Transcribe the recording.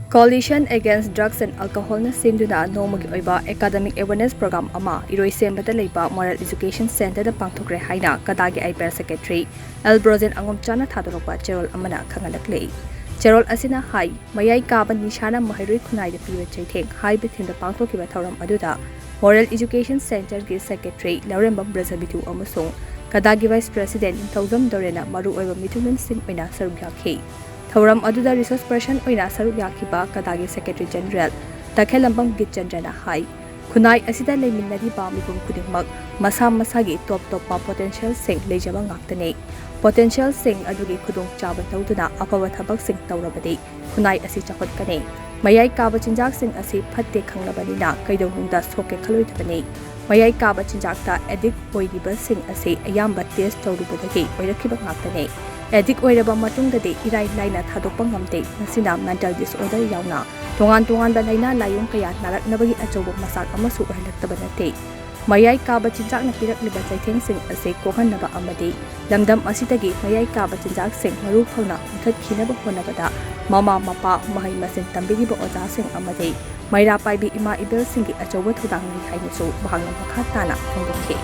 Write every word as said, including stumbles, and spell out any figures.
Coalition Against Drugs and Alcoholꯅ ꯁꯤꯟꯗꯨꯅ ꯅꯣꯡꯃꯒꯤ ꯑꯣꯏꯕ academic awareness program ꯑꯃ ꯏꯔꯣꯏꯁꯦꯝꯕꯗ ꯂꯩꯕ Moral Education Centreꯗ ꯄꯥꯡꯊꯣꯛꯈ꯭ꯔꯦ ꯍꯥꯏꯅ ꯀꯗꯥꯒꯤ I P R Secretary L Brojen ꯑꯉꯣꯝꯆꯥꯅ ꯊꯥꯗꯣꯔꯛꯄ ꯆꯦꯔꯣꯜ ꯑꯃꯅ ꯈꯪꯍꯜꯂꯛꯂꯤ꯫ ꯆꯦꯔꯣꯜ ꯑꯁꯤꯅ ꯍꯥꯏ, ꯃꯌꯥꯏ ꯀꯥꯕ ꯅꯤꯁꯥꯅ ꯃꯍꯩꯔꯣꯏ ꯈꯨꯟꯅꯥꯏꯗ ꯄꯤꯕ ꯆꯩꯊꯦꯡ ꯍꯥꯏꯕ ꯊꯤꯝꯗ ꯄꯥꯡꯊꯣꯛꯈꯤꯕ ꯊꯧꯔꯝ ꯑꯗꯨꯗ Moral Education Centreꯒꯤ Secretary ꯂꯧꯔꯦꯝꯕꯝ ꯕ꯭ꯔꯖꯕꯤꯗꯨ ꯑꯃꯁꯨꯡ ꯀꯗꯥꯒꯤ Vice President ꯅꯤꯡꯊꯧꯖꯝ ꯗꯣꯔꯦꯟꯅ ꯃꯔꯨꯑꯣꯏꯕ ꯃꯤꯊꯨꯡꯂꯦꯟꯁꯤꯡ ꯑꯣꯏꯅ ꯁꯔꯨꯛ ꯌꯥꯈꯤ꯫ ꯊꯧꯔꯝ ꯑꯗꯨꯗ resource person ꯑꯣꯏꯅ ꯁꯔꯨꯛ ꯌꯥꯈꯤꯕ ꯀꯗꯥꯒꯤ Secretary General ꯇꯈꯦꯜꯂꯝꯕꯝ ꯒꯤꯠꯆꯟꯗ꯭ꯔꯅ ꯍꯥꯏ, ꯈꯨꯟꯅꯥꯏ ꯑꯁꯤꯗ ꯂꯩꯃꯤꯟꯅꯔꯤꯕ ꯃꯤꯄꯨꯝ ꯈꯨꯗꯤꯡꯃꯛ ꯃꯁꯥ ꯃꯁꯥꯒꯤ ꯇꯣꯞ ꯇꯣꯞꯄ potentialꯁꯤꯡ ꯂꯩꯖꯕ ꯉꯥꯛꯇꯅꯤ꯫ Potentialꯁꯤꯡ ꯑꯗꯨꯒꯤ ꯈꯨꯗꯣꯡꯆꯥꯕ ꯂꯧꯗꯨꯅ ꯑꯐꯕ ꯊꯕꯛꯁꯤꯡ ꯇꯧꯔꯕꯗꯤ ꯈꯨꯟꯅꯥꯏ ꯑꯁꯤ ꯆꯥꯎꯈꯠꯀꯅꯤ꯫ ꯃꯌꯥꯏ ꯀꯥꯕ ꯆꯤꯟꯖꯥꯛꯁꯤꯡ ꯑꯁꯤ ꯐꯠꯇꯦ ꯈꯪꯂꯕꯅꯤꯅ ꯀꯩꯗꯧꯅꯨꯡꯗ ꯁꯣꯛꯀꯦ ꯈꯜꯂꯣꯏꯗꯕꯅꯤ꯫ ꯃꯌꯥꯏ ꯀꯥꯕ ꯆꯤꯟꯖꯥꯛꯇ addict ꯑꯣꯏꯔꯤꯕꯁꯤꯡ ꯑꯁꯤ ꯑꯌꯥꯝꯕ test ꯇꯧꯔꯨꯕꯗꯒꯤ ꯑꯣꯏꯔꯛꯈꯤꯕ ꯉꯥꯛꯇꯅꯤ꯫ Addict ꯑꯣꯏꯔꯕ ꯃꯇꯨꯡꯗꯗꯤ ꯏꯔꯥꯏ ꯂꯥꯏꯅ ꯊꯥꯗꯣꯛꯄ ꯉꯝꯗꯦ꯫ ꯃꯁꯤꯅ mental disorder ꯌꯥꯎꯅ ꯇꯣꯉꯥꯟ ꯇꯣꯉꯥꯟꯕ ꯂꯥꯏꯅꯥ ꯂꯥꯏꯌꯣꯡ ꯀꯌꯥ ꯅꯥꯔꯛꯅꯕꯒꯤ ꯑꯆꯧꯕ ꯃꯆꯥꯛ ꯑꯃꯁꯨ ꯑꯣꯏꯍꯜꯂꯛꯇꯕ ꯅꯠꯇꯦ꯫ ꯃꯌꯥꯏ ꯀꯥꯕ ꯆꯤꯟꯖꯥꯛꯅ ꯄꯤꯔꯛꯂꯤꯕ ꯆꯩꯊꯦꯡꯁꯤꯡ ꯑꯁꯤ ꯀꯣꯛꯍꯟꯅꯕ ꯑꯃꯗꯤ ꯂꯝꯗꯝ ꯑꯁꯤꯗꯒꯤ ꯃꯌꯥꯏ ꯀꯥꯕ ꯆꯤꯟꯖꯥꯛꯁꯤꯡ ꯃꯔꯨ ꯐꯪꯅ ꯃꯨꯊꯠꯈꯤꯅꯕ ꯍꯣꯠꯅꯕꯗ ꯃꯃꯥ ꯃꯄꯥ, ꯃꯍꯩ ꯃꯁꯤꯡ ꯇꯝꯕꯤꯔꯤꯕ ꯑꯣꯖꯥꯁꯤꯡ ꯑꯃꯗꯤ ꯃꯩꯔꯥ ꯄꯥꯏꯕꯤ ꯏꯃꯥ ꯏꯕꯦꯜꯁꯤꯡꯒꯤ ꯑꯆꯧꯕ ꯊꯧꯗꯥꯡ ꯂꯩ ꯍꯥꯏꯅꯁꯨ ꯃꯍꯥꯛꯅ ꯃꯈꯥ ꯇꯥꯅ ꯐꯣꯡꯗꯣꯛꯈꯤ꯫